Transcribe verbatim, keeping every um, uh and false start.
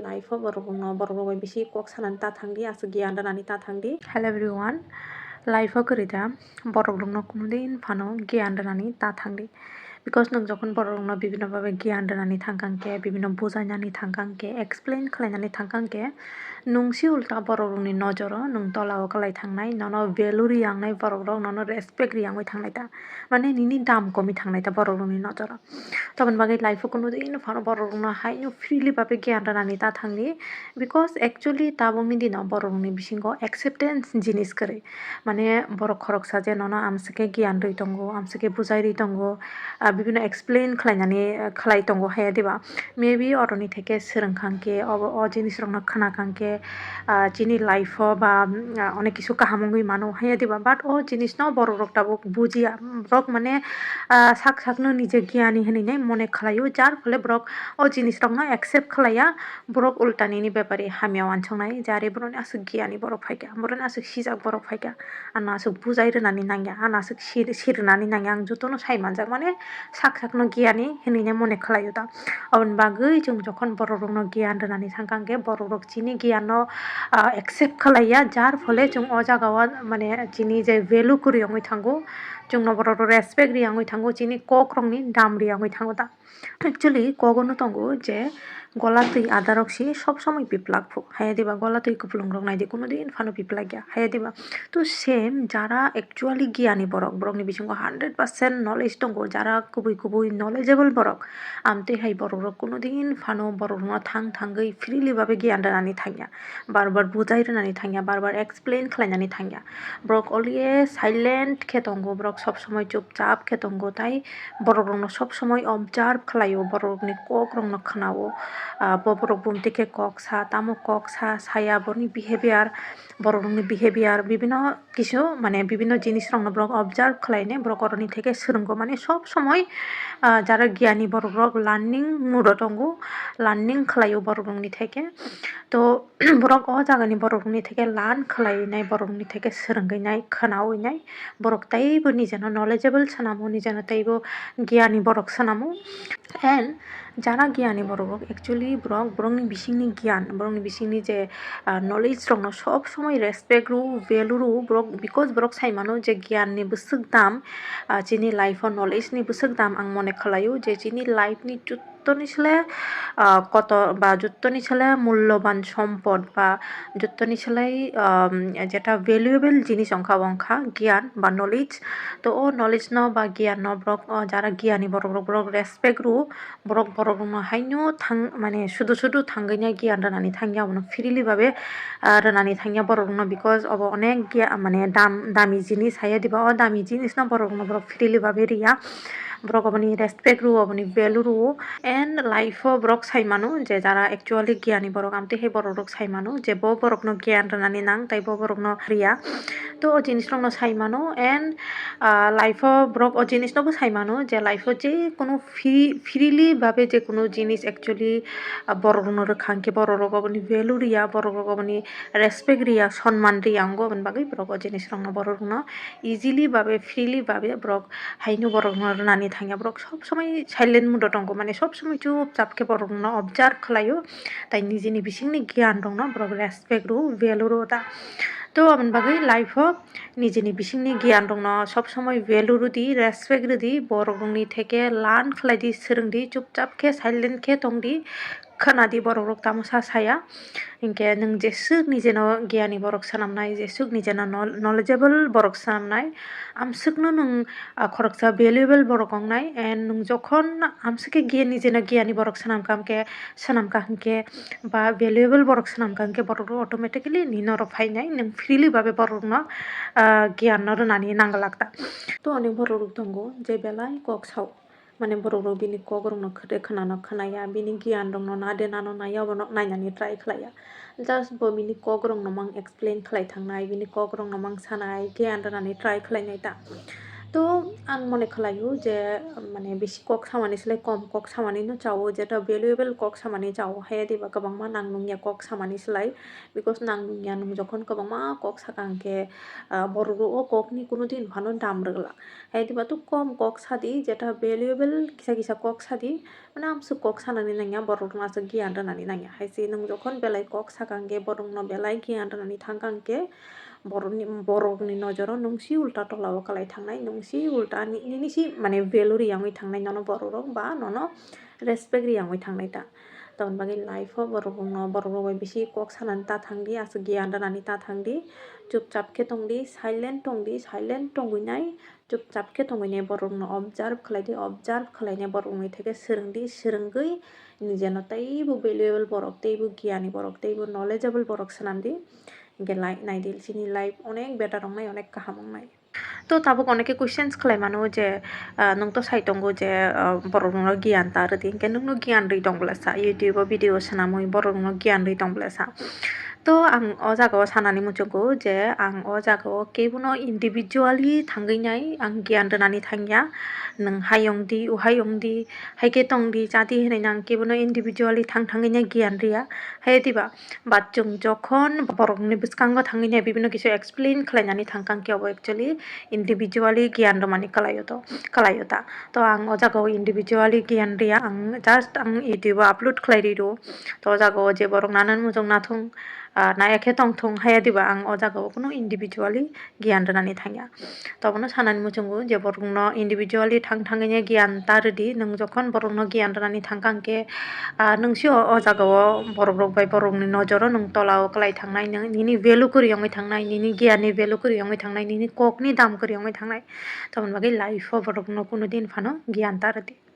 Life o borok rokno, borok rok bai bisi kok sanani ta thang di, aswk giyan rwnani ta thang di. Hello everyone, life o kwrwi da borok rokno kuno din phano giyan rwnani ta thang di, because nwng jokhon borok rokno bibinno bhabe giyan rwnani thang kha hwnkhe, bibinno bujainani thang kha hwnkhe, explain khlainani thang kha hwnkhe, nwng si ulta borok rokni nojoro nwng tola o kwlai thangnai, nono value riyang nai borok rok, nono respect riyang oi thangnai ta, mane nini dam komi thangnai ta borok rokni nojoro. Tamoni bagwi life o kuno din phano borok rokno haino freely babe giyan rwnani ta thang di, because actually tabukni dino borok rokni bisingo acceptance jinis kwrwi, mane borok khoroksa je nono amswk khe giyan rwi tongo, amswk khe bujai rwi tongo, ah, bibinno explain khlainani, ah, khlai tongo haya diba, maybe oroni theke swrwng kha hwnkhe, obo o jinis rokno khna kha hwnkhe, ah, chini life o ba, mm, ah, onek kisu kaham wngwi mano haya diba, but o jinis no borok rok tabuk bujiya, borok mane, ah, sak sak no nije giyani hinwi nai mone khlai o, jar phole borok o jinis rok no accept khlai ya, borok ulta nini bepari hamya wansuk nai, je are borok ni aswk giyani borok phai kha, borok ni aswk sijak borok phai kha, ano aswk bujai rwnani nang ya, ano aswk sir-, sir rwnani nang ya, ang joto no sai manjak mane sak sak no giyani hinwi nai mone khlai o ta. Aboni bagwi chwng jokhon borok rokno giyan rwnani thang kha hwnkhe borok rok chini giyan no, ah, accept khlai ya, jar phole chwng o jaga o mane chini je value kwrwi wngwi thango, chwngno borok rok respect riyangwi thango, chini kok rokni dam riyangwi thango ta. Actually kok ono tongo je gola twi adarok se sob somoi piplak phu, haya diba gola twi kupulung rok nai di kuno din phano piplak ya, haya diba. To same jara actually giyani borok, borokni bisingo hundred percent knowledge tongo, jara kubui kubui knowledgeable borok, amtwi hai borok rok kuno din phano borok rokno thang thangwi freely babe giyan rwnani thang ya, bar bar bujai rwnani thang ya, bar bar explain khlainani thang ya. Borok always silent khe tongo, borok sob somoi chupchap khe tongo, tai borok rokno sob somoi observe khlai o, borok rokni kok rokno khna o, ah, bo borok bumtwi khe kok sa, tamo kok sa, saya, borokni behavior, borok rokni behavior, bibinno kisu mane bibinno jinis rokno borok observe khlainai, borok oroni theke swrwngo, mane sob somoi, ah, jara giyani borok rok learning mood o tongo, learning khlai o borok rokni theke. To borok o jagani borok rokni theke learn khlainai, borok rokni theke swrwngwi nai, khwnawi nai, borok teibo nijeno knowledgeable swnamo, nijeno teibo giyani borok swnamo. And jara giyani borok rok actually borok, borokni bisingni giyan, borokni bisingni je, ah, knowledge rokno sob somoi respect rw, value rw borok, because borok sai mano je giyanni bwswk dam, ah, chini life o knowledge ni bwswk dam. Ang mone khlai o je chini life ni jottoni sle, ah, kotor ba jottoni sle mulloban sompod ba jottoni sle, um, jeta valuable jinis wngkha, wngkha giyan ba knowledge. To o knowledge no ba giyan no borok, o jara giyani borok rok, borok respect rw, borok, borok rokno haino thang, mane sudu sudu thangwi nai giyan rwnani thang ya, abono freely babe, ah, rwnani thang ya borok rokno, because obo onek giya-, mane dam, dami jinis haya diba, o dami jinis no borok rokno borok freely babe riya, borok oboni respect rw, oboni value rw. And life o borok sai mano je jara actually giyani borok, amtwi hai borok rok sai mano je bo borokno giyan rwnani nang, tai bo borokno riya. To o jinis rokno sai mano, and, ah, life o borok o jinis no bo sai mano je life o je kunu free, freely babe je kunu jinis actually, ah, borok rokno rwkha hwnkhe borok rok oboni value riya, borok rok oboni respect riya, sonman riya, wngwi aboni bagwi borok o jinis rokno borok rokno easily babe, freely babe borok haino borok no rwnani thangya, borok sob somoi silent mood o tongo, mane sob somoi chupchap khe borok no observe khlaio, tai nijini bisingni giyan rok no borok respect rw, value rw ta. To aboni bagwi life o nijini bisingni giyan rok no sob somoi value rw di, respect rw di, borok rokni theke learn khlai di, swrwng di, chupchap khe silent khe tong di, khwna di borok rok tamo sa saya. Hinkhe nwng jeswk nijeno giyani borok swnamnai, jeswk nijeno knowl-, knowledgeable borok swnamnai, amswkno nwng, ah, khoroksa valuable borok wngnai, and nwng jokhon amswk khe giya-, nijeno giyani borok swnamkha hwnkhe, swnamkha hwnkhe ba valuable borok swnamkha hwnkhe borok rok automatically nini norok phainai, nwng freely babe borok rokno, ah, giyan no rwnani nang glak ta. To onek borok rok tongo je belai kok sao. Mane borok rok bini kok rok no khwtwi khwnano khwnaya, bini giyan rok no nade nano naiya, abono nainani try khlaiya. Just bo bini kok rok no mang explain khlai thangnai, bini kok rok no mang sanai, giyan rwnani try khlai nai ta. To ang mone khlaio je, mane, bisi kok samani slai kom kok samani no chao, jeta valuable kok samani chao, haya diba kwbangma nang nungya kok samani slai, because nang nungya nung jokhon kwbangma kok sakang khe, ah, borok rok o kok ni kuno din phano dam rwgla, haya diba to kom kok sadi, jeta valuable kisa kisa kok sadi, mane amswk kok sanani nangya, borok rok no aswk giyan rwnani nangya, hai se nung jokhon belai kok sakang khe borok no belai giyan rwnani thangkang khe, borokni, borokni nojoro nungsi ulta tolao kwlai thangnai, nungsi ulta ni, nini si, mane, value riyangwi thangnai nono borok rok ba nono respect riyangwi thangnai ta. Tamoni bagwi life o borok rokno, borok rok bai bisi kok sanani ta thangdi, aswk giyan rwnani ta thangdi, chupchap khe tongdi, silent tongdi, silent tongwi nai, chupchap khe tongwi nai borok rokno observe khlaidi, observe khlainai borok rokni theke swrwngdi, swrwngwi nijeno teibo valuable borok, teibo giyani borok, teibo knowledgeable borok swnamdi. Hingke lai-, naidi, chini life onek better wngnai, onek kaham wngnai. To tabuk oneke questions khlai mano je, ah, nwng to sai tongo je, ah, borok rokno giyan ta rwdi, hingke nwngno giyan rwi tong bwlasa, YouTube o video swnamwi borok rokno giyan rwi tong bwlasa. To ang o jaga o sanani muchungo je ang o jaga o kebono individually thangwi nai ang giyan rwnani thangya, nwng hai wngdi, uhai wngdi, hai khe tongdi, chadi hinwi nang kebono individually thang thangwi nai giyan riya, hai diba? But chwng jokhon borokni bwskango thangwi nai bibino kisa explain khlainani thangkang khe, obo actually individually giyan rwmani kwlaio to, kwlaio ta. To ang o jaga o individually giyan riya, ang just ang YouTube o upload khlai ri rw. To o jaga o je borok nanani muchung nathung, ah, naya khe tongthung, haya diba ang o jaga o kunu individually giyan rwnani thangya. To abono sanani muchungo je borokno individually thang thangwi giyan ta rwdi, nwng jokhon borokno giyan rwnani thangkang khe, ah, nwng si o, o jaga o borok rok bai borokni nojoro nwng tola o kwlai thangnai, nwng nini value kwrwi wngwi thangnai, nini giyan ni value kwrwi wngwi thangnai, nini kok ni dam kwrwi wngwi thangnai. Tamoni bagwi life o borokno kunu din phano giyan ta rwdi.